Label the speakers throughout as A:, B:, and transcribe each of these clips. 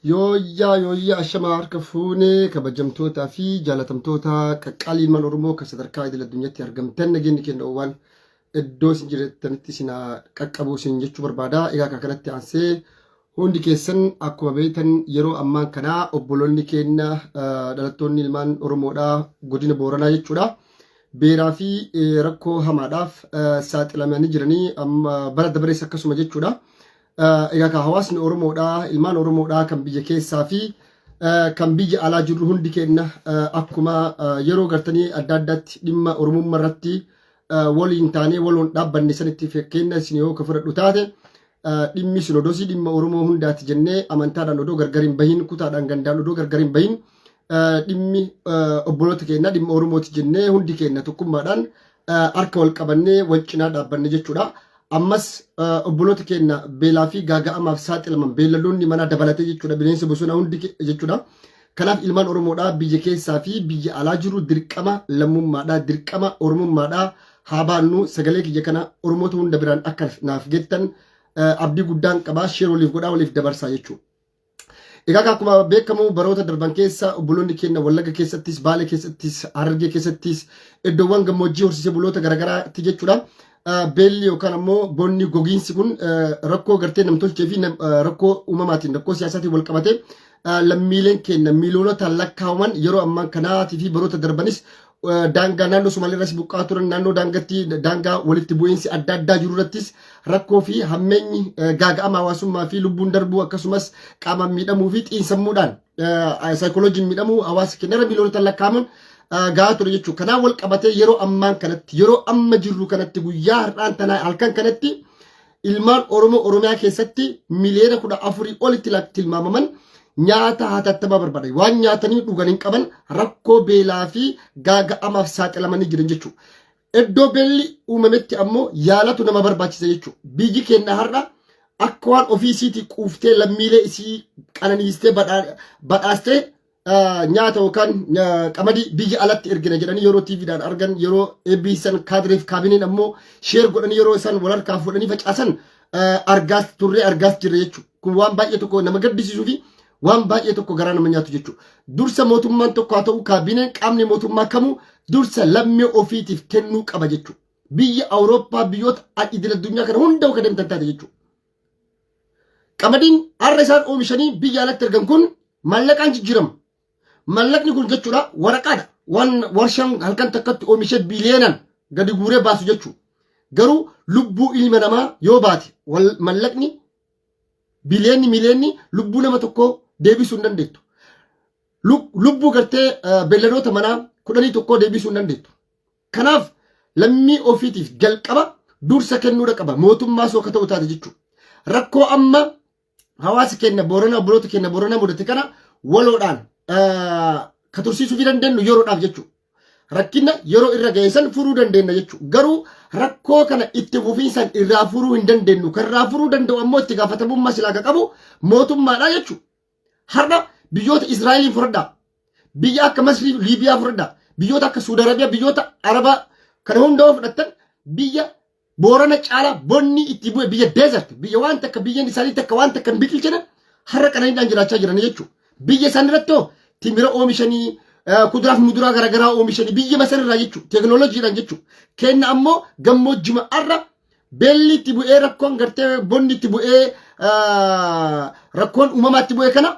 A: Yooyyaa yooyyaa, ashamaa harka fuunee, kabajamtootaa fi jaalatamtoota qaqqaalii ilmaan Oromoo kan sadarkaa idil addunyaatti argamtan, nageenyi keenya waan iddoo isin jirtanitti isin haa qaqqabu isin jechuu barbaada. Egaa kan kanatti aansee hundi keessan akkuma beektan yeroo ammaan kanaa obboloonni keenya dhalattoonni ilmaan Oromoodhaa godina Booranaa jechuudha. Beeraa fi rakkoo hamaadhaaf saaxilamanii jiranii amma bara dabarees akkasuma jechuudha. Egaa kan hawaasni Oromoodhaa, ilmaan Oromoodhaa kan biyya keessaa fi kan biyya alaa jirru hundi keenya akkuma yeroo gartanii adda addaatti dhimma Oromummaa irratti waliin taanee waloon dhaabbanne sanitti, fakkeenya isin yoo ka fudhadhu taate, dhimmi sinodosii dhimma Oromoo hundaati jennee amantaadhaan odoo gargar hin bahin, kutaadhaan gandaan odoo gargar hin bahin, dhimmi obboloota keenya dhimma Oromooti jennee hundi keenya tokkummaadhaan harka wal qabannee wal cinaa dhaabbanne jechuudha. Ammas obboloota keenya beelaa fi gaaga'amaaf saaxilaman, beelladoonni manaa dabalatee jechuudha, bineensa bosonaa hundi jechuudha. Kanaaf ilmaan Oromoodhaa biyya keessaa fi biyya alaa jiru dirqama lammummaadhaa, dirqama Oromummaadhaa haa baannu. Sagalee kiyya kana Oromoota hunda biraan akka naaf gettan abdii guddaan qabaa. Share waliif godhaa, waliif dabarsaa jechuudha. Egaa akkuma beekamu baroota darban keessa obboloonni keenya Wallagga keessattis, Baalee keessattis, Harargee keessattis, iddoowwan gammoojjii horsiisee buloota garaagaraatti jechuudha. Beelli yookaan ammoo bonni gogiinsi kun rakkoo gartee namtolchee fi rakkoo uumamaatiin, rakkoo siyaasaatiin wal qabatee lammiileen keenya miiliyoonotaan lakkaa'aman yeroo ammaa kanaatii fi baroota darbanis daangaa naannoo Somaaliirras buqqaa turan, naannoo daangatti daangaa walitti bu'iinsi adda addaa jiru irrattis rakkoo fi hammeenyi gaaga'ama hawaasummaa fi lubbuun darbuu, akkasumas qaamaan miidhamuu fi xiinsammuudhaan saayikoloojiin miidhamuu hawaasa keenya irra miiliyoonotaan lakkaa'aman gahaa ture jechuudha. Kanaan wal qabatee yeroo ammaan kanatti, yeroo amma jirru kanatti, guyyaa har'aan tanaa halkan kanatti ilmaan Oromoo Oromiyaa keessatti 14 miliyoona olitti tilmaamaman nyaata hatattamaa barbaadan. Waan nyaatanii dhugan hin qaban, rakkoo beelaa fi gaaga'amaaf saaxilamanii jiran jechuudha. Iddoo beelli uumametti ammoo yaalatu nama barbaachisa jechuudha. Biyyi keenya har'a akka waan ofii isiitii quuftee lammiilee isii qananiistee badhaastee nyaata yookaan qamadii biyya alatti ergina jedhanii yeroo TVdhaan argan, yeroo eebbisan, kaadireef kaabineen ammoo share godhanii yeroo isaan wal harkaa fuudhanii facaasan argaas turree argaas jirra jechuudha. Kun waan baay'ee tokko nama gaddisiisuu fi waan baay'ee tokko garaa nama nyaatu jechuudha. Dursa mootummaan tokko haa ta'u kaabineen, qaamni mootummaa kamuu dursa lammii ofiitiif kennuu qaba jechuudha. Biyya Awurooppaa, biyyoota idil addunyaa kana hunda kan deemtan taate jechuudha. Qamadiin har'a isaan oomishanii biyya alatti ergan kun mallaqaan jijjiirama. Mallaqni kun jechuudha waraqaadha. Waan warshaan halkan takkatti oomishee biliyoonaan gadi guuree baasu jechuudha. Garuu lubbuu ilma namaa yoo baate mallaqni biliyoonni miliyoonni lubbuu nama tokkoo deebisuu hin dandeettu. Lubbuu gartee beelladoota manaa 11 deebisuu hin dandeettu. Kanaaf lammii ofiitiif jalqaba dursa kennuudha qaba mootummaa soo akka ta'u taate jechuudha. Rakkoo amma hawaasa keenya Booranaa, obboloota keenya Booranaa mudate kana waloodhaan ka tursiisuu fi dandeenyu yeroodhaaf jechuudha. Rakkina yeroo irra ga'e san furuu dandeenya jechuudha. Garuu rakkoo kana itti fufiinsaan irraa furuu hin dandeenyu. Kan irraa furuu danda'u ammoo itti gaafatamummaa silaa ka qabu mootummaadha jechuudha. Har'a biyyoota Israa'eliin fudhadhaa. Biyya akka Masrii, Liibiyaa fudhadhaa. Biyyoota akka Suudi Arabiyaa, biyyoota Arabaa kana hunda yoo fudhattan, biyya Boorana caalaa bonni itti bu'e, biyya desert, biyya waan takka biyyeen isaanii takka waan takka hin biqilchine, har'a qananiidhaan jiraachaa jiran jechuudha. Biyya isaan irratti hoo timira oomishanii, kuduraa fi muduraa garaagaraa oomishanii biyya masar irraa jechuudha. Teekinooloojiidhaan jechuudha. Kenna ammoo gammoojjuma har'a beelli itti bu'ee, rakkoon gartee bonni itti bu'ee, rakkoon uumamaa itti bu'e kana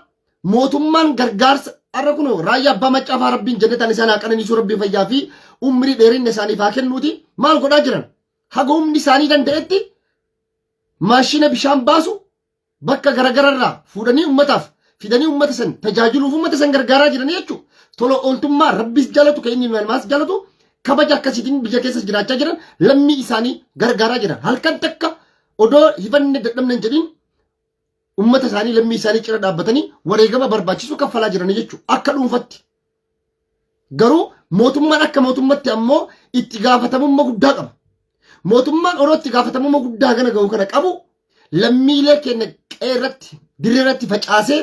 A: mootummaan gargaarsa har'a kun raayyaa abbaa macaafaa, Rabbiin jannataan isaan haa qananiisuu, Rabbiin fayyaa fi umrii dheerinna isaaniif haa kennuuti, maal godhaa jiran? Haga humni isaanii danda'etti maashina bishaan baasu bakka garagararraa fuudhanii ummataaf fidanii ummata san tajaajiluuf ummata san gargaaraa jiranii jechuudha. Tola ooltummaa Rabbis jaalatu, kan inni namaas jaalatu, kabaja akkasiitiin biyya keessa jiraachaa jiran, lammii isaanii gargaaraa jiran. Halkan takka odoo hifanne dadhabne hin jedhin ummata isaanii, lammii isaanii cina dhaabbatanii wareegama barbaachisu kaffalaa jiranii jechuudha akka dhuunfatti. Garuu mootummaan akka mootummatti ammoo itti gaafatamummaa guddaa qaba. Mootummaan oroo itti gaafatamummaa guddaa kana gahu kana qabu lammiilee keenya qe'ee irratti, dirree irratti facaasee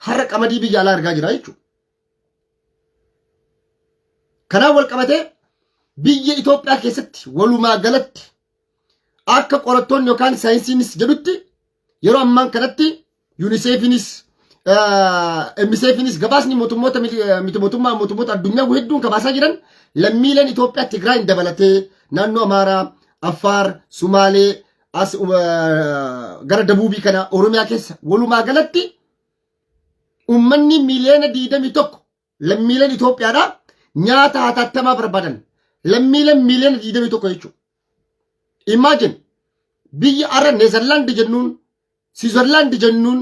A: har'a qamadii biyya alaa argaa jira jechuudha. Kanaan wal qabatee biyya Itoophiyaa keessatti walumaa galatti akka qorattoonni yookaan saayinsiinis jedhutti yeroo ammaan kanatti UNICEFinis MSFnis, gabaasni mootummoota miti mootummaa, mootummoota addunyaa hedduun gabaasaa jiran, lammiileen Itoophiyaa Tigraayin dabalatee naannoo Amaaraa, Affaar, Sumaalee, as gara Dabuubii kana Oromiyaa keessa walumaa galatti uummanni miiliyoona 21 lammiileen Itoophiyaadhaa nyaata hatattamaa barbaadan, lammiileen miiliyoona 21 jechuudha. Imagine, biyya har'a Neezerlaandi jennuun, Siwiizerlaandi jennuun,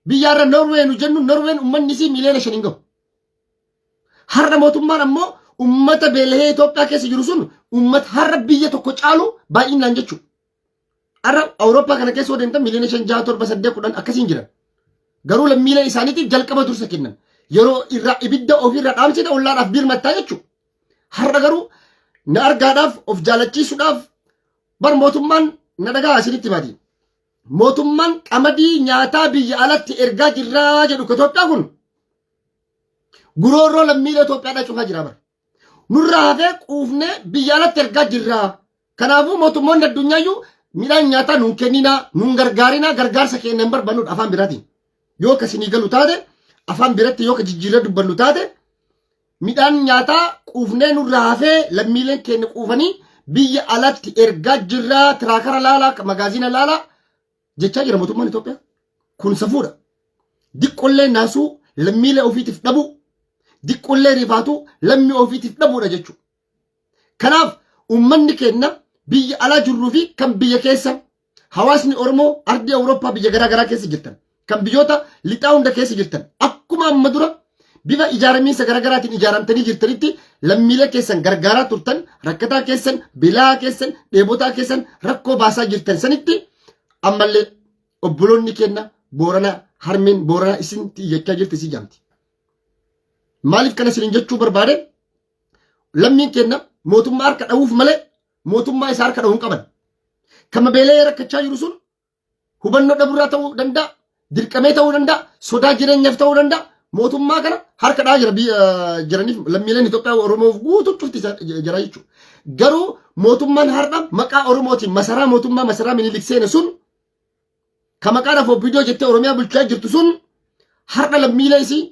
A: biyya har'a Norwee nu jennuun, Norween uummanni isii miiliyoona 5 hin gahu. Har'a mootummaan ammoo uummata beelahee Itoophiyaa keessa jiru sun uummata har'a biyya tokko caalu baay'inaan jechuudha. Har'a Awurooppaa kana keessa yoo deemtan miiliyoona 5, 6, 7, 8, 10 akkasiin jiran. Garuu lammiilee isaaniitiif jalqaba dursa kennan. Yeroo irraa ibidda ofiirra dhaamsite ollaadhaaf birmattaa jechuudha. Har'a garuu na argaadhaaf, of jaalachiisuudhaaf, bar mootummaan na dhagaa isinitti himaati. Mootummaan qamadii nyaataa biyya alatti ergaa jirraa jedhu Itoophiyaa kun guroorroo lammiilee Itoophiyaadhaa cufaa jira bara. Nurraa hafee quufnee biyya alatti ergaa jirraa. Kanaafuu mootummoonni addunyaayyuu midhaan nyaataa nuun kenninaa, nuun gargaarinaa, gargaarsa keenya hin barbaannudha afaan biraatiin. Yoo kasinii galu taate, afaan biratti yoo ka jijjiirree dubbannu taate, midhaan nyaataa quufnee nurraa hafee lammiileen keenya quufanii biyya alatti ergaa jirraa, tiraakara laalaa, magaazina laalaa jechaa jira mootummaan Itoophiyaa. Kun safuudha. Diqqollee naasuu lammiilee ofiitiif dhabuu, diqqollee rifaatuu lammii ofiitiif dhabuudha jechuudha. Kanaaf uummanni keenya biyya alaa jirruu fi kan biyya keessa, hawaasni Oromoo ardii Awurooppaa biyya garaa garaa keessa jirtan, kan biyyoota lixaa hunda keessa jirtan, akkuma amma dura bifa ijaaramiinsa garaa garaatiin ijaaramtanii jirtanitti lammiilee keessan gargaaraa turtan, rakkataa keessan, beelaa keessan, dheebotaa keessan rakkoo baasaa jirtan sanitti, ammallee obboloonni keenya Boorana, harmeen Booranaa isin iyyachaa jirti, si jaamti. Maaliif kana isinin jechuu barbaade? Lammiin keenya mootummaa harka dha'uuf malee mootummaa isaa harka dha'uu hin qaban. Kama beelee rakkachaa jiru sun hubannoo dhaburraa ta'uu danda'a, dirqamee ta'uu danda'a, sodaa jireenyaaf ta'uu danda'a. Mootummaa kana harka dha'aa jira biyya jiraniif lammiileen Itoophiyaa Oromoof guutuu cufti jira jechuudha. Garuu mootummaan har'a maqaa Oromootiin masaraa mootummaa, masaraa Minilik seene sun, ka maqaadhaaf OPDO jettee Oromiyaa bulchaa jirtu sun, har'a lammiilee isii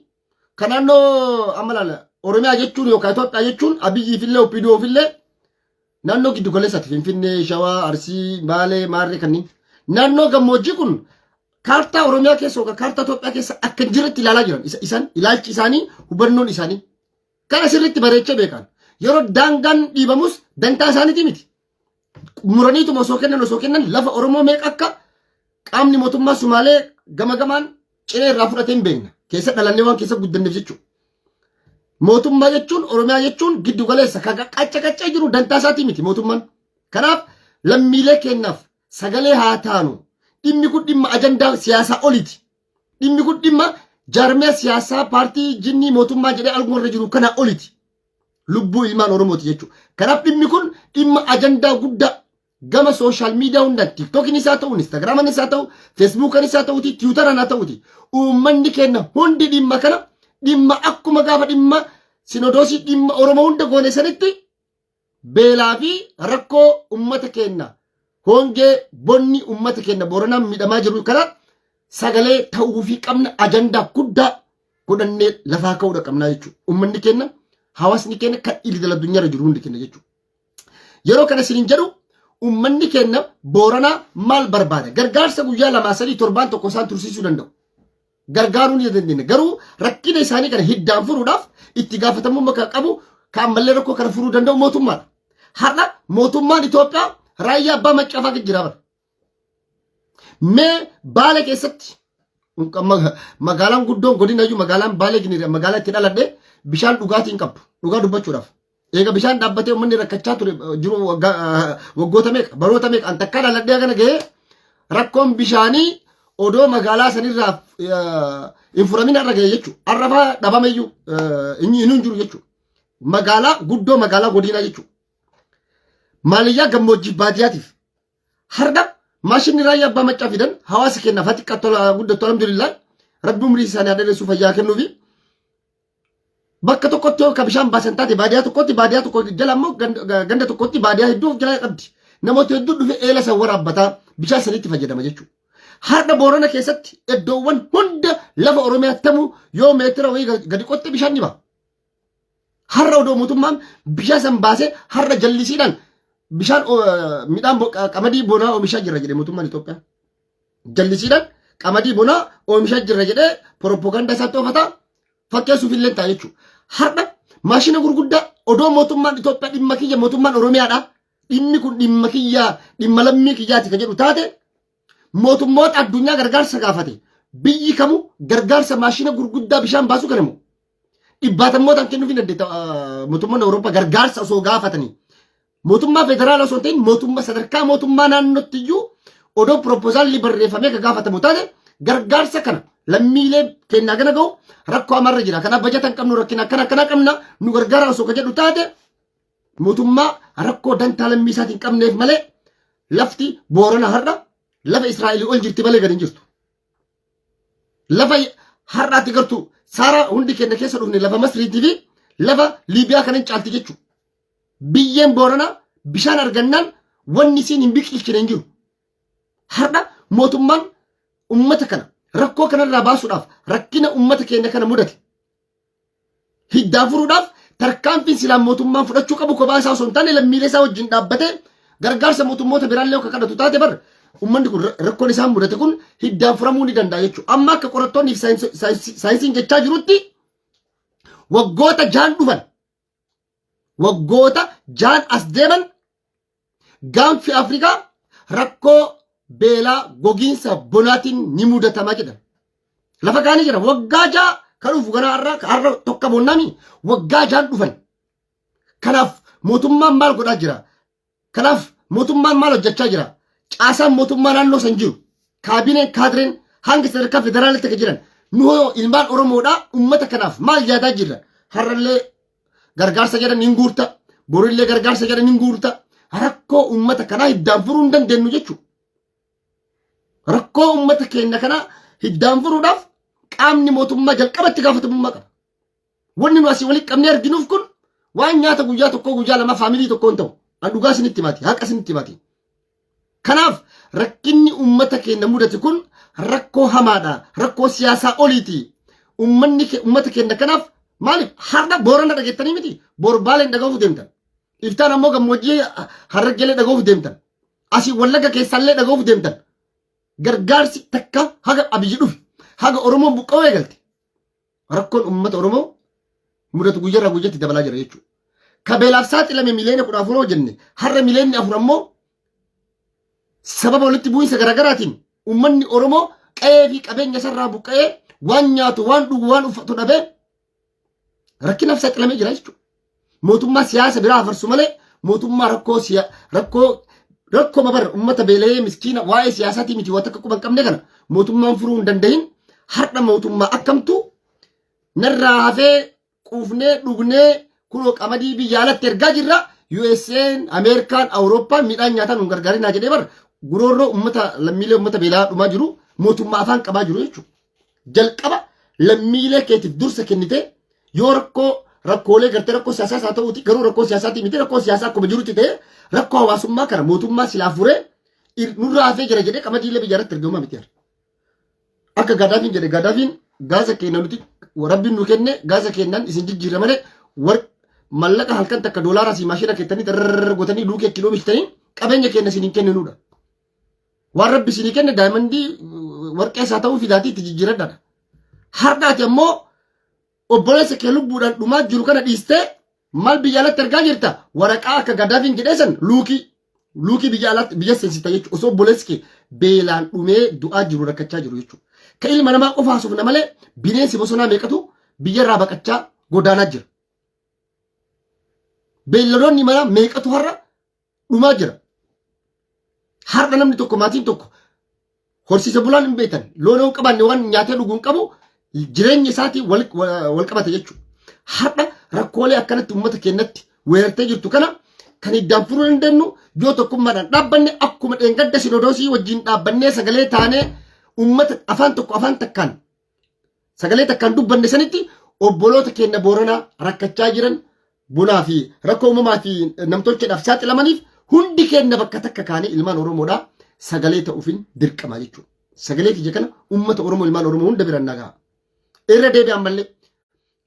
A: kan naannoo amma laala, Oromiyaa jechuun yookaan Itoophiyaa jechuun Abiyyiifillee OPDOfillee naannoo giddu galeessaati. Finfinnee, Shawaa, Arsii, Baalee, Maarree kanneen. Naannoo gammoojjii kun kaartaa Oromiyaa keessa yookaan kaartaa Itoophiyaa keessa akka hin jirretti ilaalaa jiran. Isaan ilaalchi isaanii, hubannoon isaanii. Kana sirriitti bareechee beekan. Yeroo daangaan dhiibamus dantaa isaaniiti miti. Muraniituma osoo kennan lafa Oromoo meeqa akka qaamni mootummaa Sumaalee gama gamaan ciree irraa fudhatee hin beekna. Keessa dhalannee waan keessa guddanneef jechuudha. Mootummaa jechuun, Oromiyaa jechuun giddu galeessa kan qacca qaccee jiru dantaa isaatii miti mootummaan. Kanaaf lammiilee keenyaaf sagalee haa taanu. Dhimmi kun dhimma ajandaa siyaasaa oliiti. Dhimmi kun dhimma jaarmiyaa siyaasaa, paartii, jinnii mootummaa jedhee alguma irra jiru kanaa oliiti. Lubbuu ilmaan Oromooti jechuudha. Kanaaf dhimmi kun dhimma ajandaa guddaa gama social media hundaan, TikTokiin isaa ta'u, Instagraman isaa ta'u, Facebookan isaa ta'uti, Twitteran haa ta'uti. Uummanni keenya hundi dhimma kana dhimma akkuma gaafa dhimma sinodoosii, dhimma Oromoo hunda goone sanitti, beelaa fi rakkoo uummata keenya, hongee bonni uummata keenya Booranaan miidhamaa jiru kana sagalee ta'uufii qabna, ajandaa guddaa godhannee lafaa ka'uudha qabnaa jechuudha. Uummanni keenya, hawaasni keenya kan idil addunyaarra jiru hundi keenya jechuudha. Yeroo kana isiniin jedhu, uummanni keenya Booranaa maal barbaada? Gargaarsa guyyaa 2, 3, torbaan tokko isaan tursiisuu danda'u. Gargaaruu ni dandeenya. Garuu rakkina isaanii kana hiddaan furuudhaaf itti gaafatamummaa kan qabu, kan ammallee rakkoo kana furuu danda'u mootummaadha. Har'a mootummaan Itoophiyaa raayyaa abbaa maccafaa jira bara. Mee Baale keessatti, magaalaan guddoon godinayyuu magaalaan Baalee Ginira, magaalaa itti dhaladhe, bishaan dhugaatii hin qabdu dhugaa dubbachuudhaaf. Eega bishaan dhaabbatee uummanni rakkachaa ture jiru waggoota meeqa, baroota meeqa. An takkaa dhaladhee kana gahee rakkoon bishaanii odoo magaalaa sanirraa hin furamin har'a gahe jechuudha. Har'a fa'aa dhabameyyuu inni hin jiru jechuudha. Magaalaa guddoo magaalaa godinaa jechuudha. Maaliyyaa gammoojjiif baadiyyaatiif. Har'a maashinni raayyaa abbaa maccaa fidan hawaasa keenyaaf haa xiqqaattu guddattu, alhamdulillah, rabbi umrii isaanii haa dheeressuu, fayyaa kennuufi. Bakka tokkotti yoo ka bishaan baasan taate, baadiyyaa tokkotti, baadiyyaa tokko jala immoo ganda tokkotti baadiyyaa hedduu of jalaa qabdi. Namoota hedduu dhufe eela san waraabbataa bishaan sanitti fayyadama jechuudha. Har'a Boorana keessatti iddoowwan hunda lafa Oromiyaa tamuu yoo meetira wayii gadi qotte bishaan ni ba'a. Har'a odoo mootummaan bishaan san baasee har'a jallisiidhaan bishaan midhaan qamadii bonaa oomishaa jira jedhe mootummaan Itoophiyaa. Jallisiidhaan qamadii bonaa oomishaa jira jedhee propaganda isaatti oofata fakkeessuuf illee ta'a jechuudha. Har'a maashina gurguddaa odoo mootummaan Itoophiyaa dhimma kiyya mootummaan Oromiyaadha. Dhimmi kun dhimma kiyyaa dhimma lammii kiyyaati kan jedhu taate mootummoota addunyaa gargaarsa gaafate biyyi kamuu gargaarsa maashina gurguddaa bishaan baasuu kan himu dhibbaatamootaan kennuuf hin dandeetta mootummoonni Awurooppaa gargaarsa osoo gaafatanii mootummaa federaalaa osoo hin ta'in mootummaa sadarkaa mootummaa naannootti iyyuu odoo pirooppozaalli barreeffamee kan gaafatamu taate gargaarsa kana lammiilee kennaa gana ga'u rakkoo amarra jira kanaaf bajata hin qabnu rakkina akkana akkana qabna nu gargaara osoo kan jedhu taate mootummaa rakkoo dantaa lammii isaatiin qabneef malee lafti Boorana har'a lafa Israa'elii ol jirti malee gad hin jirtu. Lafa har'aatti gartuu Saaraa hundi keenya keessa dhufne lafa Masriitii fi lafa Liibiyaa kanan caalti jechuudha. Biyyeen Booranaa bishaan argannaan wanni isiin hin biqilchine hin jiru. Har'a mootummaan ummata kana rakkoo kanarraa baasuudhaaf rakkina ummata keenya kana mudate hiddaan furuudhaaf tarkaanfiin silaa mootummaan fudhachuu qabu kophaa isaa osoo hin taane lammiilee isaa wajjin dhaabbatee gargaarsa mootummoota biraallee akka kadhatu taate bar uummanni kun rakkoon isaan mudate kun hiddaan furamuu ni danda'a jechuudha. Amma akka qorattoonni fi saayinsiin jechaa jirutti waggoota jaan dhufan waggoota jaan as deeman gaanfi Afrikaa rakkoo beelaa gogiinsa bonaatiin ni mudatama jedhan. Lafa kaanii jira waggaa 6 kan dhufu ganaa har'a har'a tokko bonnaami waggaa 6n dhufan. Kanaaf mootummaan maal godhaa jira? Kanaaf mootummaan maal hojjechaa jira? Caasaan mootummaa naannoo san jiru kaabineen kaadireen hanga sadarkaa federaalitti akka jiran nu hoo ilmaan Oromoodhaa uummata kanaaf maal yaadaa jirra? Har'allee gargaarsa jedhan hin guurta borillee gargaarsa jedhan hin guurta rakkoo uummata kanaa hiddaan furuu hin dandeenyu jechuudha. Rakkoo uummata keenya kanaa hiddaan furuudhaaf qaamni mootummaa jalqabatti gaafatamummaa qaba. Wanni nu asii walitti qabnee arginuuf kun waan nyaata guyyaa tokkoo guyyaa lama faamilii tokkoo hin ta'u. An dhugaa isinitti himaati haqa isinitti himaati. Kanaaf rakkinni uummata keenya mudate kun rakkoo hamaadha. Rakkoo siyaasaa oliiti. Uummanni uummata keenya kanaaf maaliif har'a Boorana dhageettanii miti bor Baaleen dhaga'uuf deemtan. Iftaan ammoo gammoojjii Harargeelee dhaga'uuf deemtan. Asii Wallagga keessaallee dhaga'uuf deemtan. Gargaarsi takka haga Abiyyi dhufe haga Oromoon buqqa'uu eegalte. Rakkoon uummata Oromoo mudatu guyyarraa guyyatti dabalaa jira jechuudha. Ka beelaaf saaxilame miliyoona 14 yoo jenne har'a miliyoonni 4 ammoo sababa walitti bu'iinsa garaagaraatiin uummanni Oromoo qe'ee fi qabeenya isarraa buqqa'ee waan nyaatu waan dhugu waan uffatu dhabee rakkinaaf saaxilamee jira jechuudha. Mootummaa siyaasa biraa afarsu malee mootummaa rakkoo rakkoo rakkoo mabar uummata beela'ee miskiina waa'ee siyaasaatii miti waan takka quba hin qabne kana mootummaan furuu hin dandahin har'a mootummaa akkamtu narraa hafee quufnee dhugnee kunoo qamadii biyya alatti ergaa jirra USA'n Ameerikaan Awurooppaan midhaan nyaataa nu gargaarinaa jedhee bar guroorroo uummata lammiilee uummata beelaa dhumaa jiru mootummaa afaan qabaa jiru jechuudha. Jalqaba lammiilee keetiif dursa kennitee yoo rakkoo rakkoolee gartee rakkoo siyaasaas haa ta'uuti garuu rakkoo siyaasaatii miti rakkoo siyaasaa akkuma jirutti ta'ee rakkoo hawaasummaa kana mootummaa silaa furee nurraa hafee jira jedhee qamadiilee biyya irratti ergamaa miti. Akka Gaadaafiin jedhe Gaadaafiin gaasa keenya nuti rabbiin nu kenne gaasa keenyaan isin jijjiirra malee war mallaqa halkan takka doolaaraa si maashina keettanii xarrrr gootanii luukee kiloo bishtanii qabeenya keenya isin hin kenninuudha. Waan rabbi isinii kenne daayimandii warqee isaa ta'uu fidaatii itti jijjiiradhaadha. Har'aati ammoo obboleessa kee lubbuudhaan dhumaa jiru kana dhiistee maal biyya alatti ergaa jirta waraqaa akka Gaddaafiin jedhee san luukii luukii biyya alatti biyya seensista jechuudha osoo obboleessi kee beelaan dhumee du'aa jiru rakkachaa jiru jechuudha. Ka ilma namaa qofa haasofna malee bineensi bosonaa meeqatu biyya irraa baqachaa godaanaa jira. Beelladoonni manaa meeqatu har'a dhumaa jira. Har'a namni tokko maatiin tokko horsiise bulaan hin beektan loon hin qabaanne waan nyaatee dhuguu hin qabu jireenya isaatii wal qabata jechuudha. Har'a rakkoolee akkanatti uummata keenyatti weerartee jirtu kana kan iddaan furuu dandeenyu yoo tokkummaadhaan dhaabbanne akkuma dheengadda sinodoosii wajjin dhaabbannee sagalee taanee uummata afaan tokko afaan takkaan sagalee takkaan dubbanne sanitti obboloota keenya Booranaa rakkachaa jiran bonaa fi rakkoo uumamaa fi namtolcheedhaaf saaxilamaniif hundi keenya bakka takka kaanee ilmaan Oromoodhaa sagalee ta'uufin dirqama jechuudha. Sagalee kiyya kana uummata Oromoo ilmaan Oromoo hunda biraan naa gaha. Irra deebi'an mallee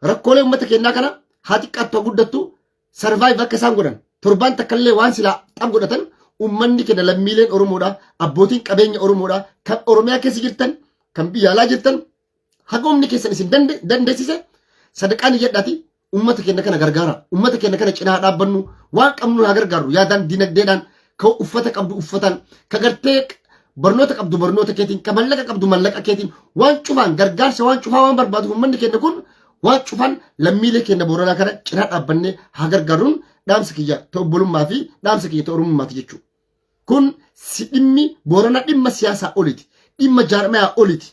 A: rakkoolee uummata keenyaa kana haa xiqqaattu haa guddattu survive akka isaan godhan torbaan takkallee waan silaa xab godhatan uummanni keenya lammiileen Oromoodha abbootiin qabeenya Oromoodha kan Oromiyaa keessa jirtan kan biyya alaa jirtan haga humni keessan isin dandeessise sadaqaan iyyadhaati uummata keenya kana gargaara uummata keenya kana cinaa dhaabbannu waan qabnu haa gargaarru yaadaan dinagdeedhaan ka uffata qabdu uffataan ka gartee barnoota qabdu barnoota keetiin ka mallaqa qabdu mallaqa keetiin waan cufaan gargaarsa waan cufaa waan barbaadu uummanni keenya kun waan cufaan lammiilee keenya Booranaa kana cinaa dhaabbannee haa gargaarruun dhaamsa kiyya ta obbolummaa fi dhaamsa kiyya ta oromummaati jechuudha. Kun si dhimmi Booranaa dhimma siyaasaa oliiti. Dhimma jaarmayaa oliiti.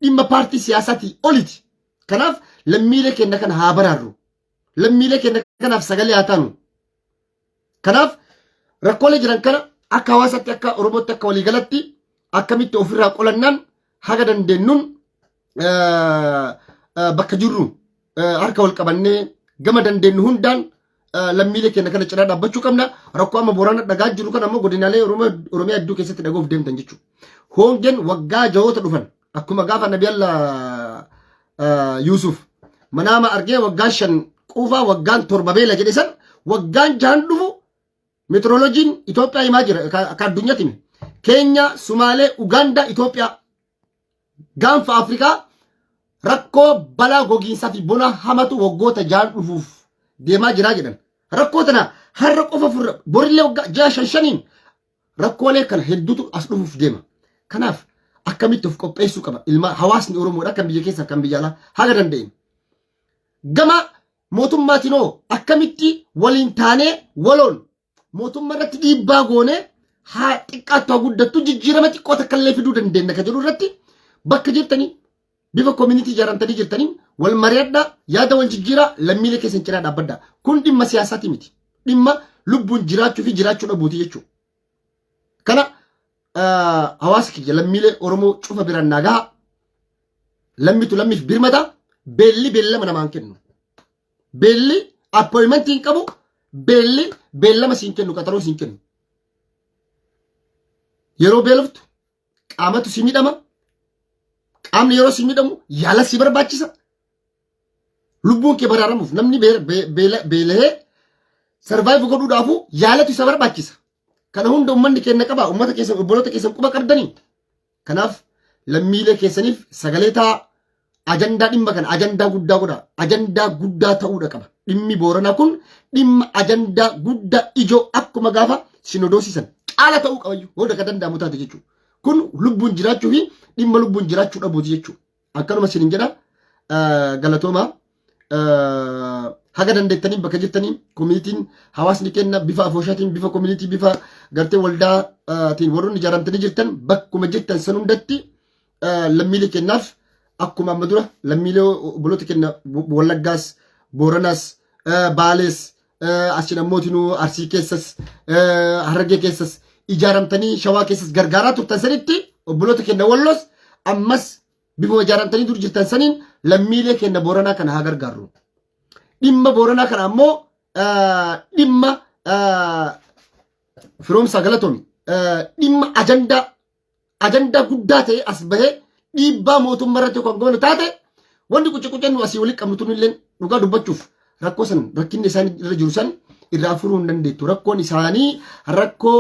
A: Dhimma paartii siyaasaatii oliiti. Kanaaf lammiilee keenya kana haa baraarru. Lammiilee keenya kanaaf sagalee haa taanu. Kanaaf rakkoolee jiran kana akka hawaasaatti akka Oromootti akka waliigalatti akkamitti ofirraa qolannaan haga dandeenyuun bakka jirru harka wal qabannee gama dandeenyu hundaan lammiilee keenya kana cinaa dhaabbachuu qabna. Rakkoo amma Boorana dhagaa jiru kana ammoo godinaalee Oromiyaa hedduu keessatti dhaga'uuf deemtan jechuudha. Hongeen waggaa jahoota dhufan akkuma gaafa Nabi Allah Yuusuf manaama argee waggaa 5 quufaa waggaan 7 beela jedhe san waggaan jahan dhufu meteoroloojiin Itoophiyaa himaa jira akka addunyaatti hime. Keenya, Sumaalee, Ugaandaa, Itoophiyaa gaanfa Afrikaa rakkoo balaa gogiinsaa fi bona hamatu waggoota jahan dhufuuf deemaa jiraa jedhan. Rakkoo tana har'a qofa furra borillee waggaa ji'a shan shaniin rakkoolee kana hedduutu as dhufuuf deema. Kanaaf akkamitti of qopheessuu qaba ilma hawaasni Oromoodha kan biyya keessaa kan biyya alaa haga danda'een. Gama mootummaatiin hoo akkamitti waliin taanee waloon mootummaa irratti dhiibbaa goonee haa xiqqaattu haa guddattu jijjiirama xiqqoo takka illee fiduu dandeenya ka jedhu irratti bakka jirtanii bifa community ijaaramtanii jirtaniin wal mari'adhaa yaada wal jijjiiraa lammiilee keessan cinaa dhaabbadhaa. Kun dhimma siyaasaati miti. Dhimma lubbuun jiraachuu fi jiraachuu dhabuuti jechuudha. Kana hawaasa kiyya lammiilee Oromoo cufa biraan naa gaha. Lammitu lammiif birmata. Beelli beellama namaan kennu. Beelli appointmentii hin qabu. Beelli beellama siin kennu qaxaroo siin kennu. Yeroo beeloftu qaamatu si miidhama. Qaamni yeroo si miidhamu yaala si barbaachisa. Lubbuun kee baraaramuuf namni beela'ee survive godhuudhaafu yaalatu isa barbaachisa. Kana hunda uummanni keenya qaba. Uummata keessan obboloota keessan quba qabdanii. Kanaaf lammiilee keessaniif sagalee ta'a. Ajandaa dhimma kana ajandaa guddaa godha. Ajandaa guddaa ta'uudha qaba. Dhimmi Booranaa kun dhimma ajandaa guddaa ijoo akkuma gaafa sinodoosisan caala ta'uu qabayyuu hooda ka danda'amu taate jechuudha. Kun lubbuun jiraachuu fi dhimma lubbuun jiraachuu dhabuuti jechuudha. Akkanuma isinin jedha galatooma. Haga dandeettanii bakka jirtanii koominitiin hawaasni kenna bifa afooshaatiin bifa koominitii bifa gartee waldaatiin warroonni ijaaramtanii jirtan bakkuma jirtan san hundatti lammiilee kennaaf akkuma amma dura lammiilee obboloota kenna Wallaggaas Booranaas Baalees asin ammootinuu Arsii keessas Harargee keessas ijaaramtanii Shawaa keessas gargaaraa turtan sanitti obboloota kenna Walloos ammas bifuma ijaaramtanii dur jirtan saniin lammiilee kenna Booranaa kana haa gargaarru. Dhimma Booranaa kana ammoo dhimma firoomsaa galatoomi dhimma ajandaa ajandaa guddaa ta'e as bahee dhiibbaa mootummaa irratti kan goonu taate wanti quce qucennu asii walitti qabnu tun illee dhugaa dubbachuuf rakkoo san rakkinni isaan irra jiru san irraa furuu hin dandeettu. Rakkoon isaanii rakkoo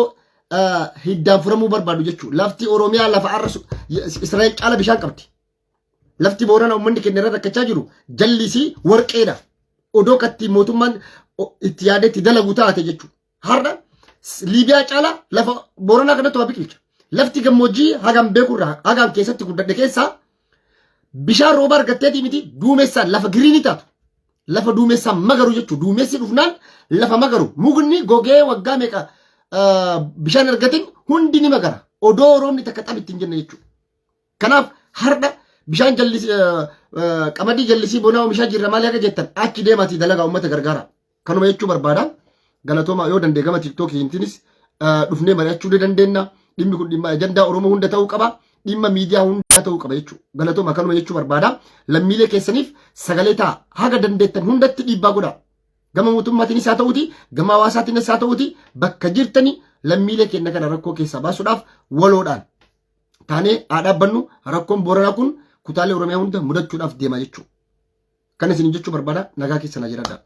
A: hiddaan furamuu barbaadu jechuudha. Lafti Oromiyaa lafa arra Israa'el caala bishaan qabdi. Lafti Boorana uummanni keenya irra rakkachaa jiru jallisii warqeedha. Odoo katti mootummaan itti yaadee itti dalagu taate jechuudha. Har'a Liibiyaa caalaa lafa Booranaa kanatti waa biqilcha. Lafti gammoojjii hagam beekurraa hagam keessatti guddadhe keessaa bishaan rooba argatteetii miti duumessaan lafa giriinii taatu. Lafa duumessaan magaru jechuudha. Duumessi dhufnaan lafa magaru. Mukni gogee waggaa meeqa bishaan argatin hundi ni magara. Odoo roobni takka xab ittiin jenne jechuudha. Kanaaf har'a bishaan jallisii qamadii jallisii bonaa oomishaa jirra maali akka jettan achi deemaatii dalagaa uummata gargaara. Kanuma jechuu barbaada. Galatooma yoo danda'e gama tiiktookiitiinis dhufnee mari'achuu ni dandeenya. Dhimmi kun dhimma ajandaa Oromoo hunda ta'uu qaba. Dhimma miidiyaa hundaa ta'uu qaba jechuudha. Galatooma kanuma jechuu barbaada. Lammiilee keessaniif sagalee ta'a. Haga dandeettan hundatti dhiibbaa godhaa. Gama mootummaatiinis haa ta'uuti, gama hawaasaatiinis haa ta'uuti bakka jirtani lammiilee keenya kana rakkoo keessaa baasuudhaaf waloodhaan. Taanee haa dhaabbannu. Rakkoon Booranaa kun kutaalee Oromiyaa hunda mudachuudhaaf deema jechuudha. Kan isin jechuu barbaada, nagaa keessa na jiraadha.